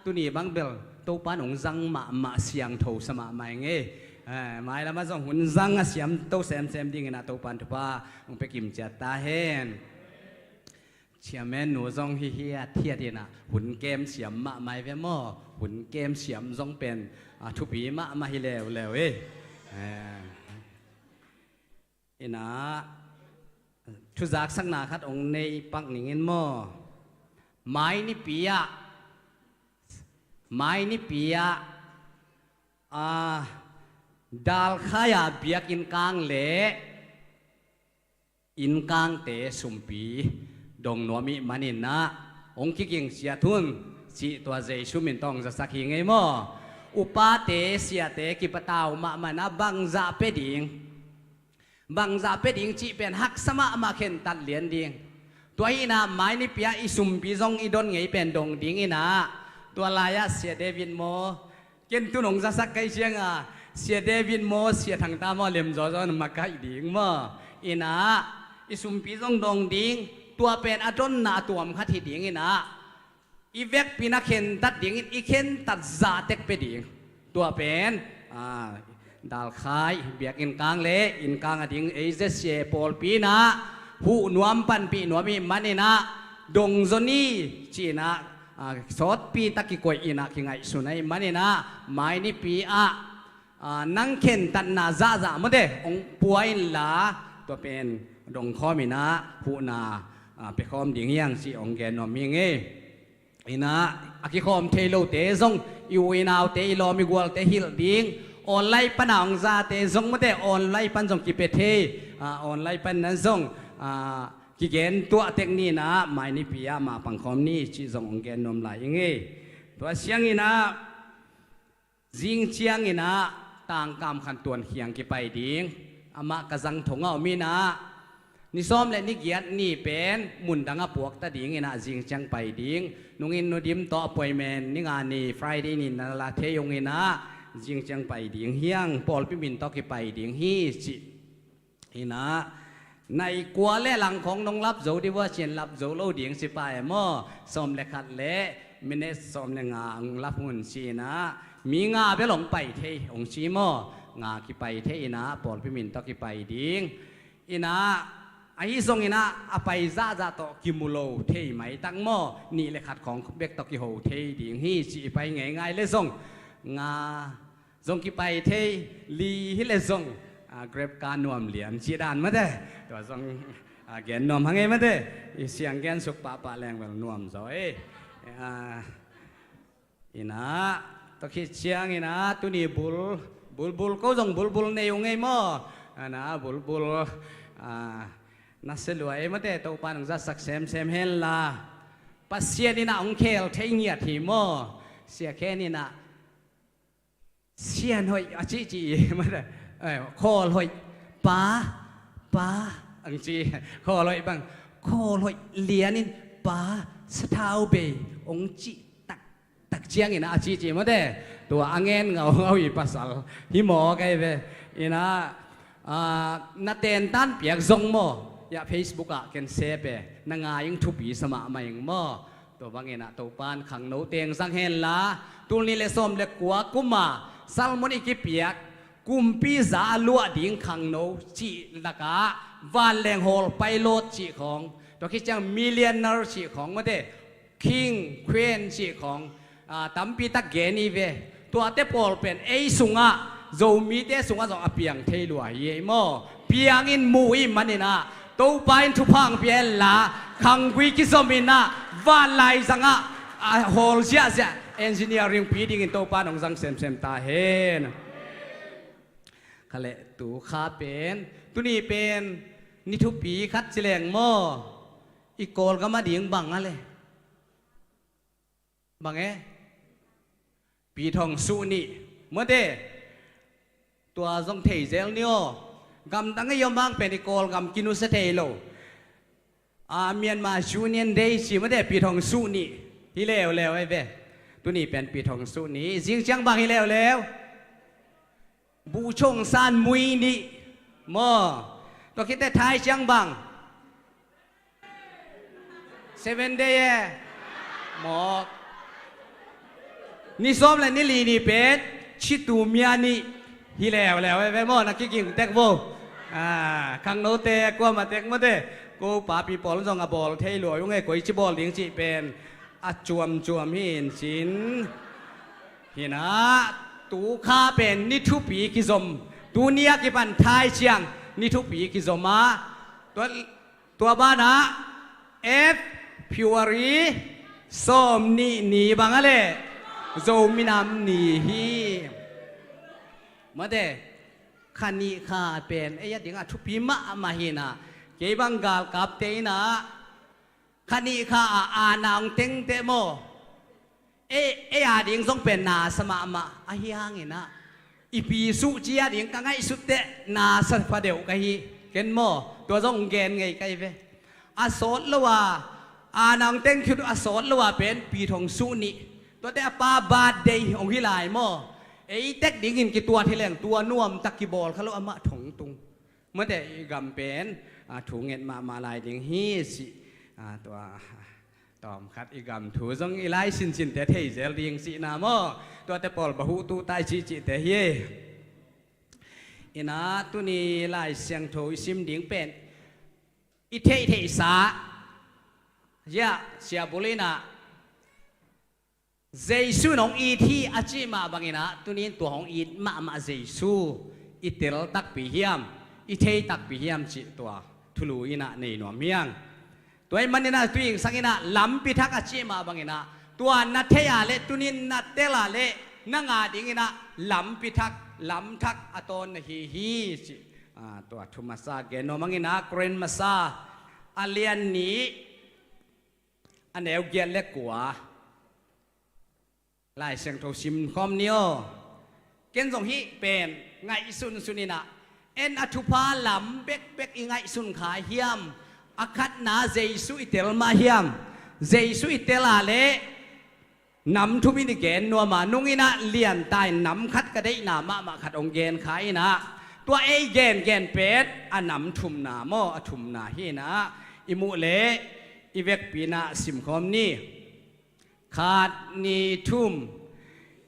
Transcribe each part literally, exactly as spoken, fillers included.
Tuni bang bel Topan hong zang mahmah, siangtho sa mahmah ing ei. Eh, mailam ah zong hun zang a siangtho semsem dingin ah Topan thupha hong pia kimciat ta hen. Chairman nu zong hi hiathiat in ah hun kem siam mahmah hi ve maw. Hun kem siam zong pen, ah, thupi mahmah hi leuleu ei. Eh, in ah thuzaksakna khat hong nei pak ning in maw. Mai nipi ah, mai nipi ah, ah, Dalkhai ah biakinn kang le innkangte sumpi dong nuam ih manin ah hong kigingciat un cih tua Jesu min tawh hong zasak hi ing ei maw. Upate, siate kipatau mahmah in ah bangzah pia ding, bangzah pia ding cih pen haksa mahmah, khentat lian ding. Tua hi in ah mai nipi ah i sumpi zong i don ngei pen dong ding in ah, tua lai-ah Sia David maw, ken tun hong zasak kei ciang a, Sia David maw, Sia Thangta maw, lemzaw zaw in makaih ding maw. In ah i sumpi zong dong ding. Tua pen a donna a tuam khat hi ding in ah, i vekpi in ah khentat dingin i khentat zah tek pia ding. Tua pen, ah, Dalkhai biakinn kang le innkang a ding ei Z C A pawlpi in ah huh nuam, panpih nuam ih manin ah dong zaw ni ci-in ah, ah, sawtpi tak kikoih in ah kingaihsun ahih manin ah mai nipi ah, ah, nang khentatna zahzah mawte hong pua inla, tua pen dongkhawm in ah huhna, ah, piakhawm ding hi hang cih hong gen nuam hi ing ei. In ah a kikhawm thei lote zong i u i naute, i lawm i gualte hilh ding. Online pan a hong zate zong mawte online pan zong kipia thei. Ah, online pan in ah zong, ah, kigen tuah tek ni in ah mai nipi ah mah pangkhawm ni cih zong hong gen nuam lai ing ei. Tua ciangin ah zing ciangin ah Tangkam Khan Tuan Khiang kipai ding. Amah ka zang thong a om in ah ni sawm le ni giat ni pen mundang a puakta dingin ah zing ciang pai ding. Nungin Nu Dim tawh appointment ni nga ni Friday ni na la thei ung in ah zing ciang pai ding hi hang. Pawlpi min tawh kipai ding hi cih. In ah nai kua le lang khawng nong lap zo di vua, cian lap zo lo ding ci pah e maw. Sawm le khat le minute sawm le nga hong lap un ci in ah mi nga bel hong pai thei hong ci maw. Nga kipai thei in ah pawlpi min tawh kipai ding. In ah ahi zongin ah a pai zahzah tawh kimu lo thei maitak maw. Nih le khat khawng bek tawh kiho thei ding hi ci i pai ngeingai le zong, nga zong kipai thei, li hi le zong, ah, Grab ka nuam lian ci dan mawte. Tua zong, ah, gen nuam hang ei mawte. I siang gen suk pahpah leng bel nuam zaw ei. Ah, in ah tua khit ciangin ah tuni bul, bulbul ko zong bulbul nei ung ei maw. In ah bulbul, ah, na sia lua ei mawte, Topa in hong zatsak semsem henla. Pasian in ah hong khel thei ngiat hi maw. Sia Khen in ah Sian hoih a cihcih, eh, khawl hoih, pa, pa, ang ci, khawl hoih bang, khawl hoih lianin pa, sathau bei, ong cih tak, tak ciangin a cihcih mawte, tua a ngen ngaungau i pasal hi maw kei ve. Ina, ah, na tentan piak zong maw, ya Facebook ah ken sep e, na ngai ing thupi sa mahmah ing maw. Tua bangin ah Topan khangno teng zang henla, tul nih le sawm le kua kuma Salmon i kipiak kumpi za a luah ding khangno cih lakah vanleng hawl pilot cih khawng, tua khit ciang millionaire cih khawng mawte, king, queen cih khawng, ah, tampi tak gen i ve. Tuate pawl pen ei sungah, Zomite sungah zong a piang thei lua hi ei maw. Piangin mu i manin ah Topa in thupha hong pia henla, khanggui kizom in ah vanlai zangah a hawl ziahziah engineering pi dingin Topa in hong zang semsem ta hen. Khaleh tu kha pen, tuni pen ni thupi khat ci leng maw, i Kawlgam a ding bang a le? Bang e? Pi Thong Suh Ni mawte. Tua zong thei zel ni aw. Gamdang i om hang pen i Kawlgam kinusia thei lo. A, Myanmar Union Day ci mawte, Pi Thong Suh Ni hi leuleu ei ve. Tuni pen Pi Thong Suh Ni, zing ciang bang hi leuleu? Buchong San Mui Ni maw. Tua khit teh Thai ciang bang? Seven Day e. Mawk. Ni sawm le ni li ni pen Chitu Mia ni hi leuleu e ve maw, na kiging tek vo. Khangnote kuamah tek mawte, ko papi pawl zong a bawl thei lua ung e, koici bawl ding cih pen a cuamcuam hi in cin. Hinah tu kha pen ni thupi kizom, tuni a kipan thai ciang ni thupi kizom a, tua, tua banah February sawm nih ni bang a leh Zo minam ni hi. Mate, kha nih kha pen ei a dingah thupi mahmah hinah, kei bang galkapte inah kha nih kha a, a naung tengte maw, ei, ei a ding zong pen nasa mahmah ahi hanginah, i pi suh ci a ding ka ngaihsut teh nasa pha deuh ka hi. Ken maw tua zong gen ngei ka hi ve. A sawt lo a, a naung teng khut a sawt lo a pen pi thong suh nih, tuate a pa birthday hong hi lai maw. Ei tek dingin kituat hi leng tua nuamtak kibawl kha lo, amah thong tung. Mate, i gam pen a thu nget mahmah lai ding hi cih, a, tua tawmkhat i gam thu zong i lai sinsinte thei zel ding cihna maw. Tuate pawl bahuh tu tai cihcihte hi. Inah tuni Lai Siangtho i sim ding pen i theihtheihsa, zia, siabul inah Jesu in hong it hi a cih mah banginah, tunin tua hong it mahmah Jesu i tel takpi hiam, i thei takpi hiam cih tua thulu inah nei nuam hiang. Tua ih maninah tuing sanginah lampi thak a cih mah banginah, tua na thei a le tunin na tel a le nang a dinginah lampi thak, lamthak a tawn na hi hi cih, a, tua thu masa gen nuam hanginah, Korin masa a lian nih a neu giat le kua Lai Siangtho sim khawm ni aw. Ken zong hih pen ngaihsunsun inah, en a thupha lam bekbek i ngaihsun kha hiam? A khatna Jesu i tel mah hiam? Jesu i tel a le nam thum in i gen nuam a, nung inah lian ta in nam khat ka deihna mahmah khat hong gen kha inah, tua ei gengen pen a nam thumna maw, a thumna hi inah i muh le i vekpi inah sim khawm ni. Khat, nih, thum.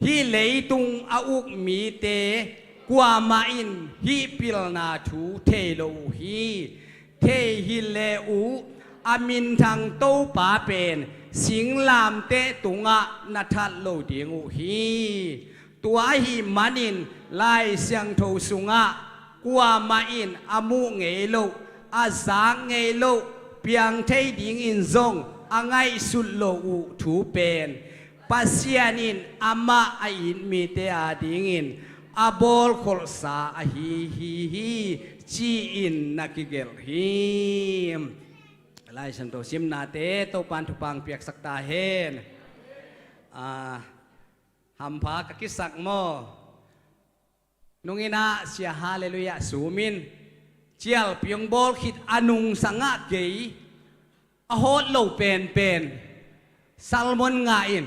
Hih leitung a uk mite kuamah in hih pilna thu thei lo uh hi. Thei hi le uh, a minthang Topa pen singlamteh tungah na that lo ding uh hi. Tua ahih manin Lai Siangtho sungah kuamah in a muh ngei loh, a zak ngei loh, piang thei dingin zong a ngaihsut loh uh thu pen Pasian in amah a it mite a dingin a bawlkholhsa ahi hi hi, ci-in na kigelh hi. Lai Siangtho simnate Topan thupha piaksak ta hen. A, hampha ka kisak maw? Nung inah Sia Halleluiah sumin cialpi hong bawl khit a nungsangah kei a hawt lo penpen Salmon ngah in,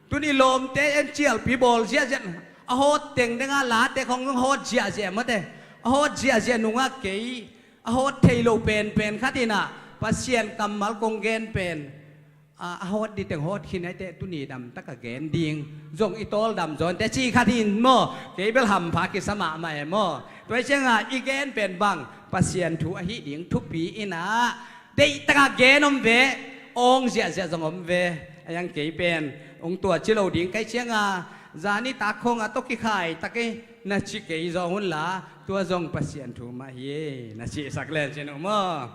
tuni lawmte en cialpi bawl ziahziah, a hawt tengdengah late khong hawt ziahziah mate, a hawt ziahziah nungah kei a hawt thei lo penpen khat inah Pasian kammal kong gen pen a, a hawt diteng hawt khin aite tuni damtak a gen ding zong i tawldam zawnte ci khat in maw, kei bel hampha kisa mahmah e maw. Tua hi cianga i gen pen bang Pasian thu ahi ding thupi inah, deihtak a gen om ve, awng ziahziah zong om ve. A yang kei pen ong tua ci lo ding kai cianga, zani tak khong a tawh kikhai tak e na ci kei zong hun la, tua zong Pasian thu mah hi e na cihsak len cin uh maw.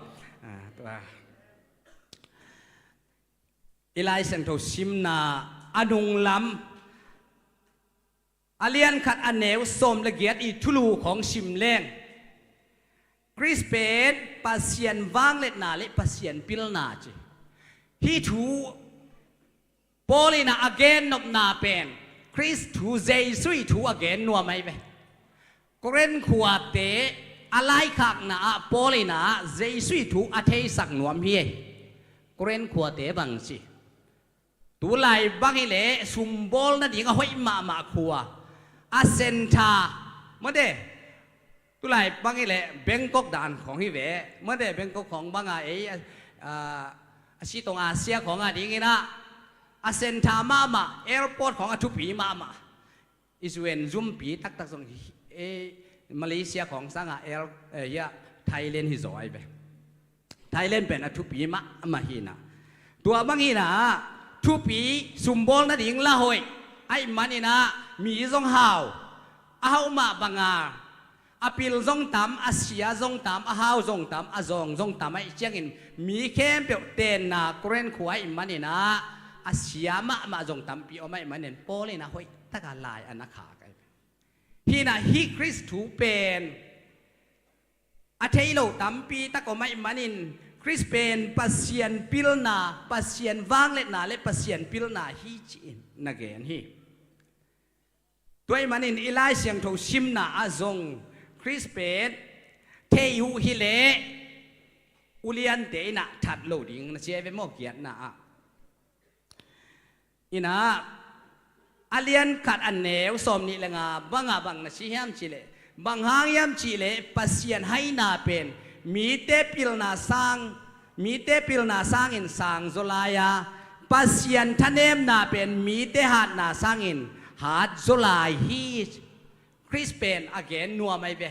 A, tua i Lai Siangtho simna a nunglam a lian khat a neu sawm le giat i thulu khong sim leng, Khrist pen Pasian vangliatna le Pasian pilna ci. Hih thu Paul inah a gennopna pen Khrist thu, Jesu i thu a gen nuam ahi ve. Korin khuate a laikhakna ah Paul inah Jesu i thu a theisak nuam hi. Korin khuate bang ci, tulai bang hileh sumbawl nading a hoih mahmah khua, a sentha, mate, tulai bang hileh Bangkok dan khawng hi ve, mate, Bangkok khawng banga ei a, a, a sitong Asia khawng a dinginah a centre mahmah, airport khawng a thupi mahmah. Israel zumpi taktak zong hi, eh, Malaysia khawng sangah air, eh, ya, Thailand hi zaw ai ve. Thailand pen a thupi mahmah hi inah, tua bang hi inah thupi sumbawl nading la hoih ahih man inah mi zong hau, a hauh mah banga a pil zong tam, a sia zong tam, a hau zong tam, a zawng zong tam ahih ciangin mi khempeuh tenna Korean khua ahih man inah a sia mahmah zong tampi om ahih manin Paul inah hoih taka lai a na khak ai ve. Hi inah hih Khrist thu pen a thei lo tampi tak om ahih manin Khrist pen Pasian pilna, Pasian vangliatna le Pasian pilna hi ci-in na gen hi. Tua ahih manin i Lai Siangtho simna ah zong Khrist pen thei uh hileh uliante inah that lo ding na ci ai ve maw, giatna ah. Inah a lian khat a neu sawmnih le nga bangah bang na ci hiam cihleh, bang hang hiam cihleh Pasian haina pen mite pilna sang, mite pilna sangin sang zaw lai a, Pasian thanemna pen mite hatna sangin hat zaw lai hi. Khrist pen a gen nuam ai ve.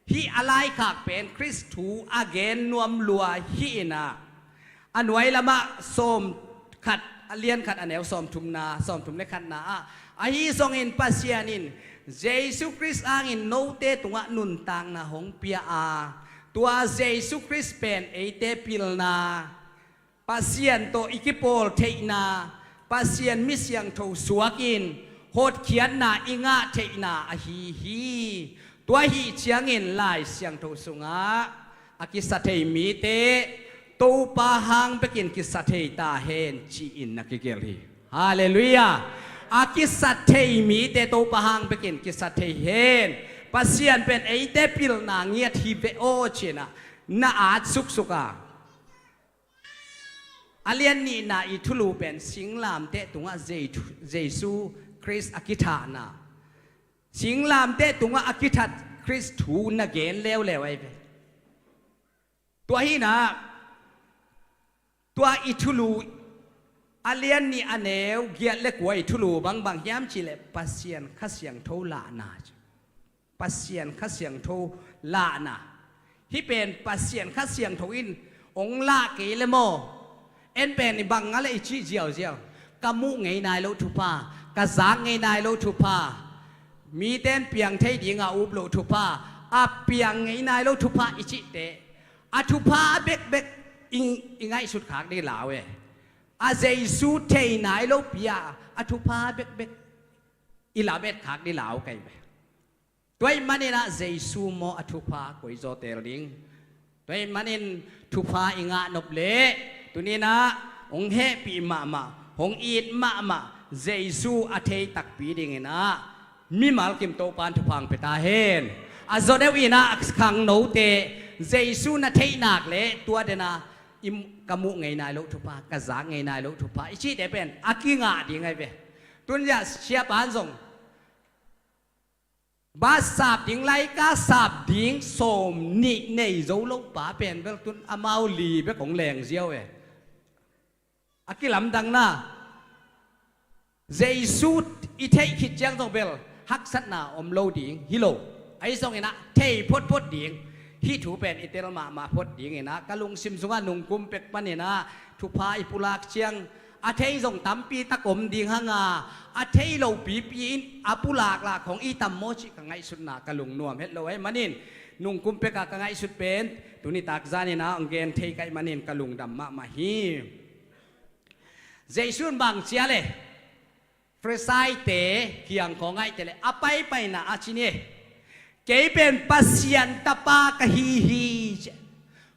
Hih a laikhak pen Khrist thu a gen nuam lua hi inah, a nuai lamah sawm khat, a lian khat a neu sawmthumna, sawmthum le khatna ah, ahi zongin Pasian in Jesu Khrist hangin note tungah nuntakna hong pia a, tua Jesu Khrist pen eite pilna, Pasian tawh i kipawl theihna, Pasian mi siangtho suakin hotkhiatna i ngah theihna ahi hi. Tua ahih ciangin Lai Siangtho sungah a kisa thei mite Topa hang bekin kisa thei ta hen ci-in na kigelh hi. Halleluiah. A kisa thei mite Topa hang bekin kisa thei hen. Pasian pen eite pilna ngiat hi ve aw ci-in ah na at suksuk a, a lian nihna i thulu pen singlamteh tungah Jei-, Jesu Khrist a kithahna, singlamteh tungah a kithat Khrist thu na gen leuleu ai ve. Tua hi inah tua i thulu, a lian nih a neu giat le kua i thulu bangbang hiam cihleh Pasian Kha Siangtho lahna ci. Pasian Kha Siangtho lahna. Hih pen Pasian Kha Siangtho in hong lah kei le maw, en pen i bang a le i cih ziauziau, ka muh ngei nai lo thupha, ka zak ngei nai lo thupha, mite in piang thei dinga up loh thupha, a piang ngei nai lo thupha i cihte, a thupha bekbek i, i ngaihsut khak ding lau e. A Jesu thei nai lopi-a a thupha bekbek i lamet khak ding lau kei ve. Tua ahih manin ah Jesu maw a thupha koi zaw teel ding? Tua ahih manin thupha i ngah nop leh tuni-in ah hong hehpih mahmah, hong it mahmah Jesu a thei takpi dingin ah mimal kim Topa'n thupha hong pia ta hen. A zaw deuh in ah khangnote Jesu na theih nak leh tua den ah i, ka muh ngei nai loh thupha, ka zak ngei nai loh thupha i cihte pen a kingah ding ahi ve. Tun zia siapa in zong bus sap ding, laika sap ding sawm nih nei zo lo pa pen bel tun amau li bek hong leng ziau e. A kilamdang na, Jesu i theih khit ciang zong bel haksatna om lo ding hi lo. Ahi zongin ah thei photphot ding, hih thu pen i tel mahmah phot dingin ah ka lungsim sungah nungkum pek panin ah thupha i pulak ciang a thei zong tampi tak om ding hang a, a thei lo pipi in a pulak lah khong i tam maw cih ka ngaihsutna ka lungnuam het lo ahih manin nungkum pek a ka ngaihsut pen tuni tak zanin ah hong gen thei ka hih manin ka lungdam mahmah hi. Jesu in bang ci a le, Farisaite kiang khawng ahih teh le a paipaina ah ci ni, kei pen Pasian tapa ka hi hi ci.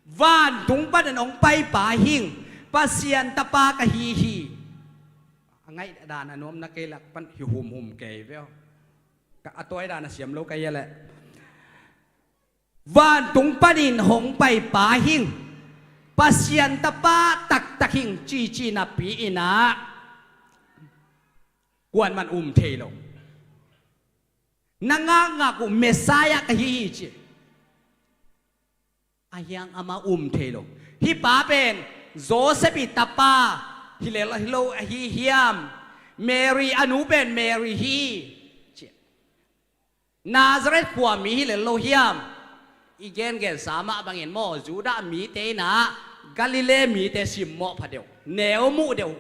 Vantung panin hong paipa hing, Pasian tapa ka hi hi. A ngaih dan a nuamna kei lak pan hi humhum kei ve aw. Ka a tuai dan a siam lo ka hi a leh. Vantung panin hong paipa hing, Pasian tapa taktak hing cici napi-in ah kuaman um thei lo. Na ngakngak uh Messiah ka hi hi ci. A hiang amah um thei lo. Hih pa pen Joseph i tapa, Hi lel lo ahi hiam? Mary, a nu pen Mary hi, ci. Nazareth khua mi hi lel lo hiam? I gengensa mah bangin maw, Judah mite in ah Galilee mite simmawh pha deuh, neu muh deuh.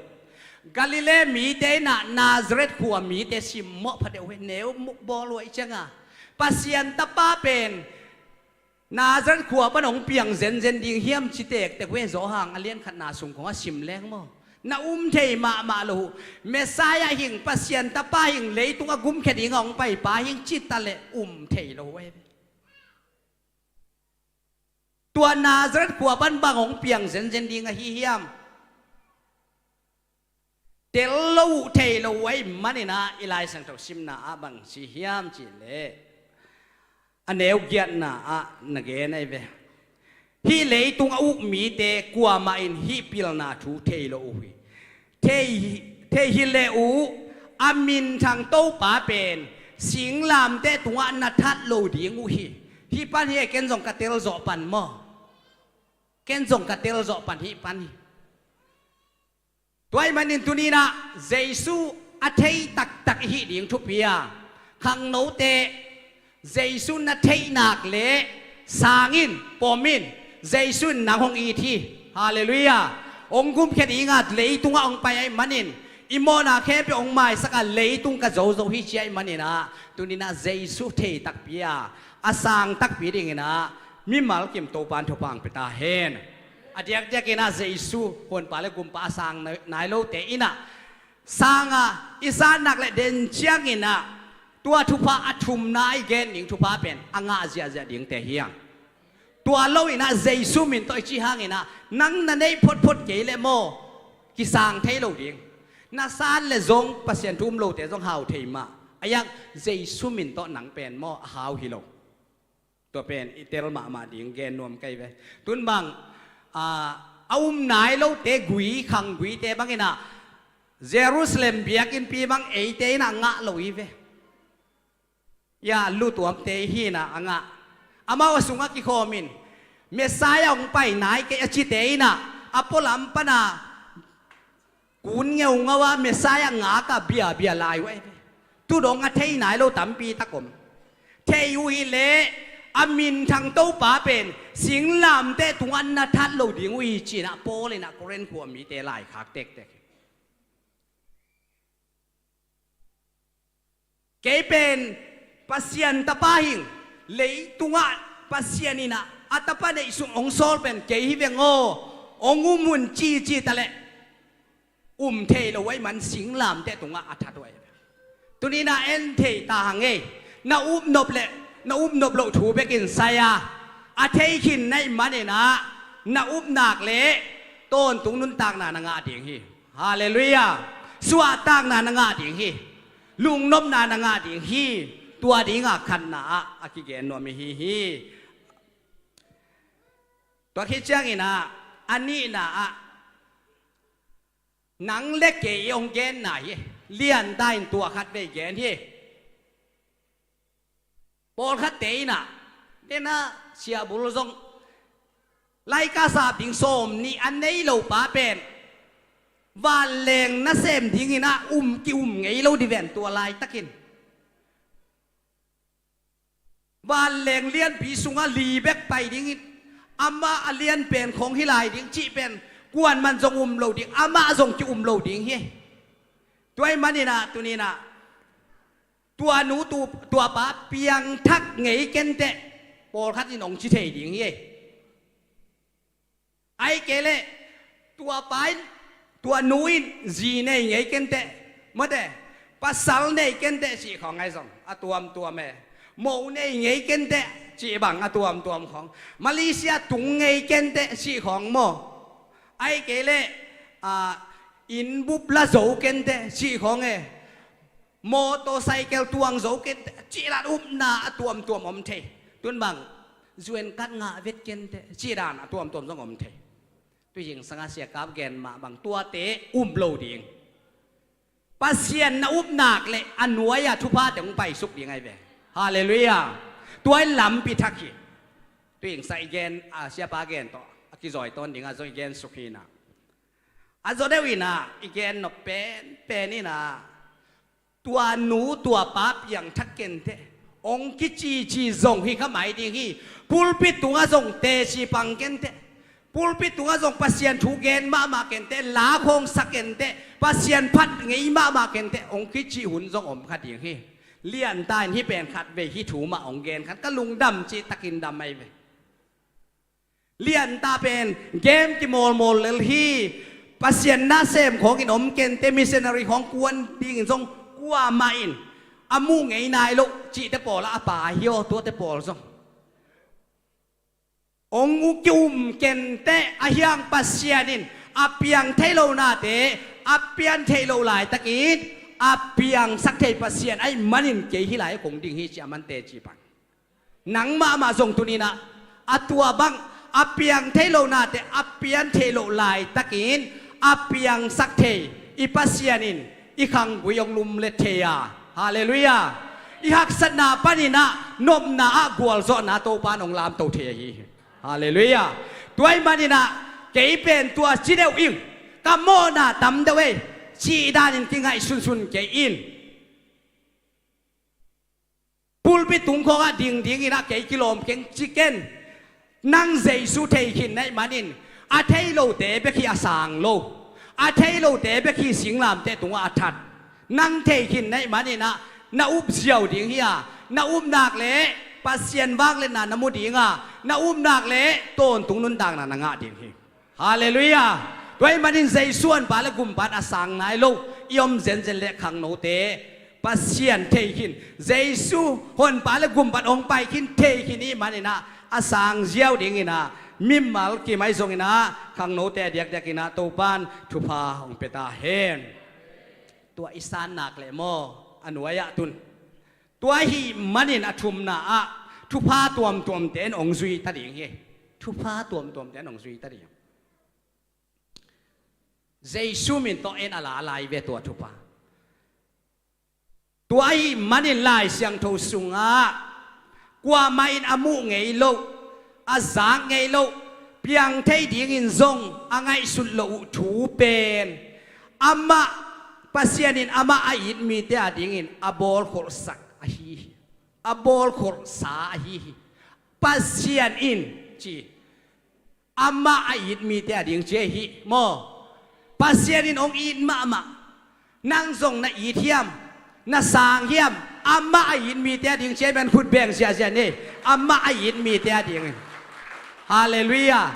Galilee mite in ah Nazareth khua mite simmawh pha deuh hi, neu muh bawl uh ahih ciangin Pasian Tapa pen Nazareth khua pan hong piang zenzen ding hiam ci tektek uh hi. Johan a lian khatna sung khawng a sim leng maw, na um thei mahmah lo uh. Messiah hing, Pasian Tapa hing, leitungah gumkhia dingin hong paipa hing ci ta leh um thei lo uh ahi ve. Tua Nazareth khua pan bang hong piang zenzen ding ahi hiam? Tel lo uh, thei lo uh ahih manin ah, i Lai Siangtho simna ah bang ci hiam cih leh, a neu giatna ah na gen ahi ve. Hih leitung a uk mite kuamah in hih pilna thu thei lo uh hi. Thei, thei hi leh uh, a minthang Topa pen singlamteh tungah na that lo ding uh hi. Hih pan hi, ken zong ka tel zawh pan maw. Ken zong ka tel zawh pan, hih pan hi. Tua ahih manin tuni-in ah Jesu a thei taktak i hih ding thupi a, khangnote, Jesu na theih nak leh sang in, pom in, Jesu in nang hong it hi. Halleluiah. Hong gumkhia ding a, leitungah hong pai ahih manin, i mawhna khempeuh hong maisak a, leitung ka zozo hi ci ahih manin ah, tuni-in ah Jesu thei takpi a, a sang takpi dingin ah mimal kim Topa'n thupha hong pia ta hen. A diakdiakin ah Jesu honpa le gumpa a sang nai, nai lote in ah, sang a i zat nak leh den ciangin ah, tua thupha a thumna i gen ding thupha pen a ngah ziahziah dingte hi hang. Tua lo-in ah Jesu min tawh i cih hangin ah, nang na neih photphot kei leh maw, kisang thei lo ding. Na san leh zong Pasian thu um lote zong hau thei mah. A hang Jesu min tawh nang pen maw, a hau hi lo. Tua pen i tel mahmah ding gen nuam ka hi ve. Tun bang, a, a um nai lote gui, khangguite bangin ah, Jerusalem biakinnpi bang eite in ah ngah lo hi ve. Ya, lutuamte hi-in ah a ngah. Amau a sungah kikhawm in, Messiah hong pai nai kei a cite in ah, a pualam pan a kun ngeungau a Messiah ngak a biabia lai uh ahi ve. Tu dong a thei nai lo tampi tak om. Thei uh hi leh, a minthang Topa pen singlamteh tungah na that lo ding uh hi ci-in ah Paul in ah Korin khua mite laikhak tektek hi. Kei pen Pasian Tapa hing, leitungah Pasian in ah a Tapa neih sung hong sawl pen kei hi veng aw, hong um un ci ci ta leh, um thei lo ahih man singlamteh tungah a that uh ahi. Tuni-in ah en thei ta hang ei. Na upnop leh na upnop loh thu bekin sai a, a thei khin na hih manin ah, na up nak leh tawntung nuntakna na ngah ding hi. Halleluiah. Suahtakna na ngah ding hi. Lungnopna na ngah ding hi. Tua dinga khatna ah a kigen nuam i hi hi. Tua khit ciangin ah, a nihna ah, nang le kei i hong genna hi. Lian ta in tua khat vei gen hi. Pawlkhatte in ah, den a, siabul zong, laika sap ding sawmnih a nei lo pa pen vanleng nasem dingin ah um, ki-um ngei lo di ven tua laitakin. Vanleng lianpi sungah li bek pai dingin, amah a lian pen khong hi lai ding cih pen kuaman zong um lo ding, amah zong ki-um lo ding hi. Tua ahih manin ah, tuni-in ah, tua nu, tu, tua pa piangthak ngei kenteh, pawlkhat in hong ci thei ding hi. Ahih kei leh, tua pa in, tua nu in zi nei ngei kenteh, mate, pasal nei kenteh cih khawng ahi zong a tuamtuam e. Mo nei ngei kenteh cih bang a tuamtuam khawng. Malaysia tung ngei kenteh cih khawng maw. Ahih kei leh, a, inn bup la zo kenteh cih khawng e. Motorcycle tuang zo kenteh cih dan upna a tuamtuam om thei. Tun bang, U N card ngah vet kenteh cih dan a tuamtuam zong om thei. Tuizingsang a siakap gen mah bang, tuate um lo ding. Pasian na up nak leh a nuai-a thuphate hong paisuk ding ahi ve. Halleluiah. Tua in lampi thak hi. Tuizingsang i gen, a, siapa gen tawh a kizawi tawn dingah zong i gen suk hi-in ah. A zaw deuh in ah i gen nop penpen in ah, tua nu tua pa piangthak kenteh, hong kicici zong hi kha mai ding hi. Pulpit tungah zong teci pang kenteh, pulpit tungah zong Pasian thu gen mahmah kenteh, la khawng sa kenteh, Pasian phat ngei mahmah kenteh, hong kici hun zong om kha ding hi. Lian ta in hih pen khat vei hih thu mah hong gen khan ka lungdam cih takin dam ahi ve. Lian ta pen game kimawlmawl lel hi. Pasian nasem khawngin om kenteh, missionary khawng kuan dingin zong kuamah in a muh ngei nai loh cihte pawl ah a pai hi aw, tuate pawl zong. Hong ki-um kenteh, a hiang Pasian in a piang theih loh nate a pian theih loh laitakin a piangsak thei Pasian ahih manin kei hih lai kong ding hi ci a man teci pang. Nang mahmah zong tuni in ah a tua bang a piang theih loh nate a pian theih loh laitakin a piangsak thei i Pasian in i khanggui hong lumlet thei a, halleluiah, i haksatna panin ah nopna ah gualzawhna Topa in hong lamto thei ahi hi. Halleluiah. Tua ahih manin ah kei pen tua ci deuh ing, ka mawhna tam deuh ei cih danin kingaihsunsun kei in. Pulpit tung khawngah ding dingin ah kei kilawm keng ci ken. Nang Jesu thei khin na hih manin a thei lote bek hi a sang lo, a thei lote bek hi singlamteh tungah a that. Nang thei khin na hih manin ah na up ziau ding hi a, na up nak leh Pasian vangliatna na mu ding a, na up nak leh tawntung nuntakna na ngah ding hi. Halleluiah. Tua ahih manin Jesu Honpa le Gumpa in a sang nai lo i om zenzen leh khangnote Pasian thei khin, Jesu Honpa le Gumpa in hong pai khin, thei khin i hih manin ah a sang ziau dingin ah mimal kim ahi zongin ah khangnote a diakdiakin ah Topa in thupha hong pia ta hen. Tua i san nak leh maw, a nuai-ah tun, tua ahih manin a thumna ah thupha tuamtuamte in hong zui ta ding hi. Thupha tuamtuamte in hong zui ta ding. Jesu min tawh en a la lai ve tua thupha. Tua ahih manin Lai Siangtho sungah kuamah in a muh ngei loh, a zak ngei loh, piang thei dingin zong a ngaihsut loh uh thu pen amah, Pasian in amah a it mite a dingin a bawlkholhsak ahi hi. A bawlkholhsa ahi hi. Pasian in ci, amah a it mite a ding ci ahi hi maw. Pasian in hong it mahmah. Nang zong na it hiam, na sang hiam? Amah a it mite a ding ci ahi, ben khut beng ziahziah ni. Amah a it mite a ding. Halleluiah.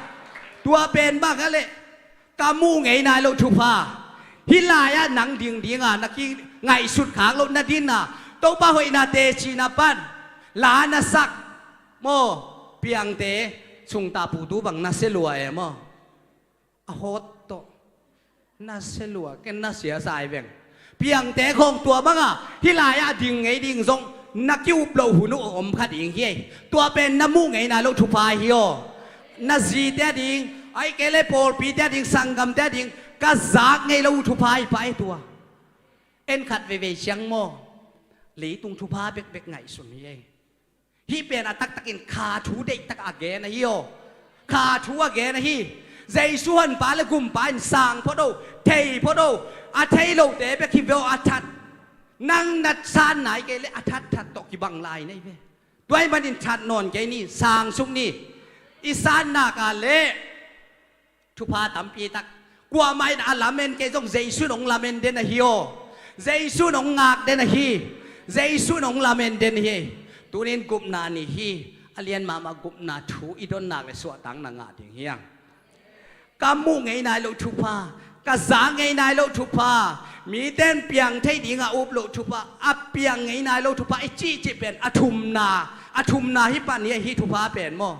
Tua pen bang a leh, ka muh ngei nai loh thupha. Hih lai-ah nang ding dinga na kingaihsut khak loh na din a, Topa hoihna tecina pan la na sak maw, piangte sungtah putu bang na sia lua e maw. A hawt tawh na sia lua, ken na sia sa ai veng. Piangte khawng tua banga hih lai-ah ding ngei ding zong na ki-up loh hun uh a om kha ding hi. Tua pen na muh ngei nai loh thupha hi aw. Na zite a ding, ahih kei leh pawlpite a ding, sanggamte a ding, ka zak ngei loh uh thupha hi pah hi tua. En khat veivei ciang maw, leitung thupha bekbek ngaihsun hi ei. Hih pen a taktakin kha thu deihtak a gen ahi aw. Kha thu a gen ahi. Jesu Honpa le Gumpa in sang phot o, thei phot o, a thei lote bek hi ve aw a that. Nang na san nai kei leh a thatthat tawh kibang lai na hi ve. Tua ahih manin that nawn kei ni, sang suk ni. I san nak a leh thupha tampi tak. Kuamah in a lamen kei zong Jesu in hong lamen den ahi aw. Jesu in hong ngak den ahi. Jesu in hong lamen den ahi. Tunin gupna ni hi. A lian mahmah gupna thu i don nak leh suahtakna ngah ding hi hang. Ka muh ngei nai loh thupha, ka zak ngei nai loh thupha, mite in piang thei dinga up loh thupha, a piang ngei nai loh thupha i cihcih pen a thumna, a thumna hi pan hi, hih thupha pen maw.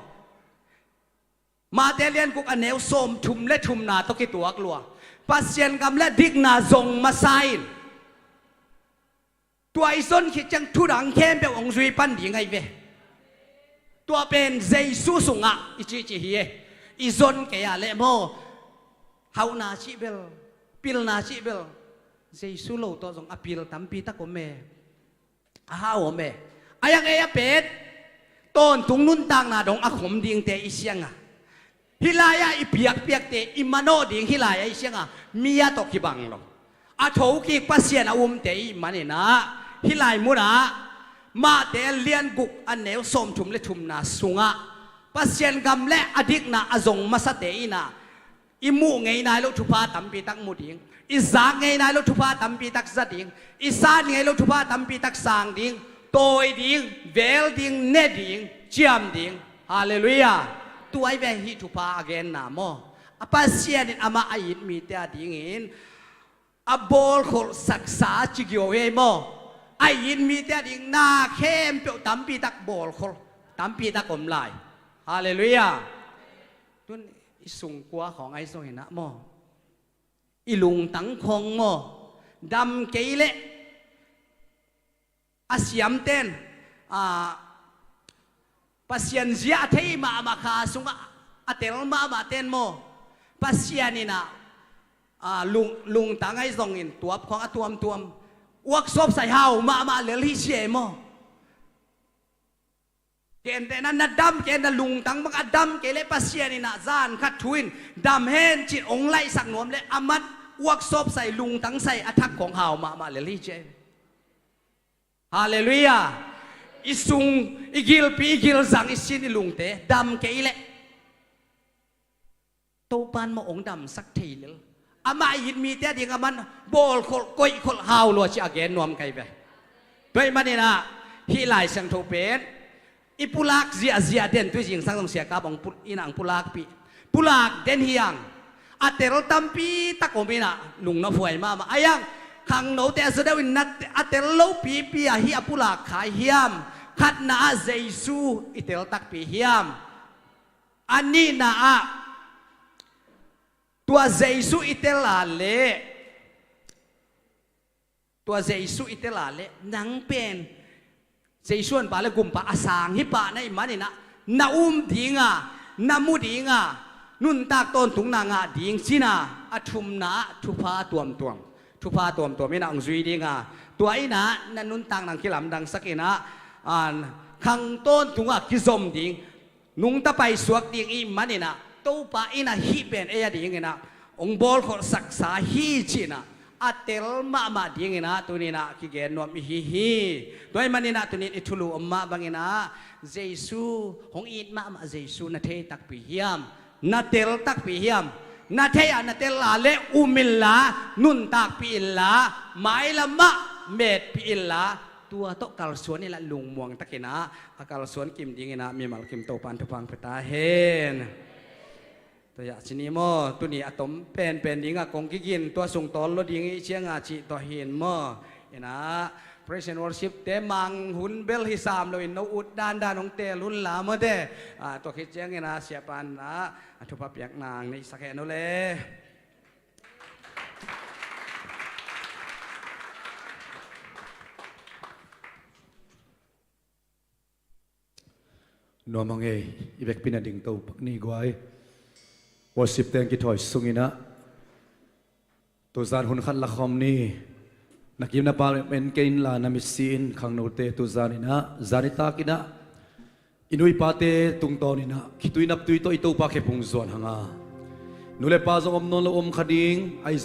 Matthai lian guk a neu sawmthum le thumna tawh kituak lua. Pasian gam le dikna zong masa in. Tua i zon khit ciang thudang khempeuh hong zui pan ding ahi ve. Tua pen Jesu sungah i cihcih hi e. I zon kei a leh maw, hauhna cih bel, pilna cih bel, Jesu lo tawh zong a pil tampi tak om e. A hau om e. A yang ei a pet, tawntung nuntakna dong a khom dingte i siang a, Hih lai-ah i piakpiakte i manawh ding hih lai-ah i sianga mi a tawh kibang lo. A thokik Pasian a umte i hih maninah hih lai munah Mate a lian guk a neu sawmthum le thumna sungah Pasian gam le a dikna a zong masate inah i muh ngei nai loh thupha tampi tak mu ding, i zak ngei nai loh thupha tampi tak za ding, i san ngei loh thupha tampi tak sang ding, tawi ding, vel ding, ne ding, ciam ding. Halleluiah. Tua i ve hih thupha a genna maw? A Pasian in amah a it mite a dingin a bawlkholh saksa ci gio hi ei maw? A it mite a ding na khempeuh tampi tak bawlkholh tampi tak om lai. Halleluiah. Tun i sungkua khawng ahi zongin ah maw, i lungtang khawng maw, dam kei leh a siamten, a, Pasian zia a thei mahmah kha sungah a tel mahmah ten maw, Pasian inah, a, lung, lungtang ahi zongin tuap khawng a tuamtuam, workshop sai hau mahmah lel hi sia ei maw? Kentehna na dam kei, na lungtang bang a dam kei leh Pasian inah zan khat thu in dam hen cin ong laihsak nuam leh a man workshop sai, lungtang sai a thak khawng hau mahmah lel hi cia. Halleluiah. I sung, i gilpi, i gilzang, i sin, i lungte dam kei leh Topan maw ong damsak thei lel. Amah it mite a ding a man bawlkholh, koihkholh hau lua ci a gen nuam kai ve. Tua i maninah hih Lai Siangtho pen i pulak ziahziah den, tui zingsang zong siakap ong pu-, inah ang pulakpih, pulak den hiang. A tel tampi tak om inah lungna phuai mahmah a hiang. Khangnote a zaw deuh in na a tel lopipi ah hih a pulak khai hiam? Khatna ah Jesu i tel takpi hiam? A nihna ah tua Jesu i tel a leh, tua Jesu i tel a leh nang pen Jesu an pa le gumpa a sang hi pah na i maninah na um dinga, na mu dinga, nuntak tawntungna ngah ding cina, a thumna ah thupha tuamtuam, thupha tuamtuam inah ang zui dinga, tua inah na nuntak nang kilamdangsak inah, a, khang tawntunga kizom ding, nungta paisuak ding i maninah Topa inah hih pen ei a dinginah ong bawlkholh saksa hi cinah a tel mahmah dinginah tuninah kigen nuam i hi hi. Tua i maninah tunin i thulu om mah banginah Jesu, hong it mahmah Jesu na thei takpi hiam? Na tel takpi hiam? Na thei ah na tel a leh um inla, nuntakpih inla, mailamah metpih inla, tua tawh kalsuan inla lungmuang takinah a kalsuan kim dinginah mimal kim Topan thupha pia ta hen. Tua ya cini maw, tuni a tom penpen dinga kong kigin tua sung tawl lo ding i cianga cih tua hin maw? Inah praise and worship te mang hun bel hi sam lo in no ut dandan hong tel hun la maw te. A, tua khit cianginah siapan ah a thupha piak nang neihsak hen uh le. Nuam a ngei, i vekpi na ding to pak ni guai. Worship teng kithawi sunginah tuzan hun khat la khawm ni. Na kim na pal en kei inla na mitsi in khangnote tuzan inah zan i takinah i nu i pate tungtawninah khitui naptui tawh i Topa khe phung zuan hanga, nu le pa zong om nawn lo om kha ding ahi zong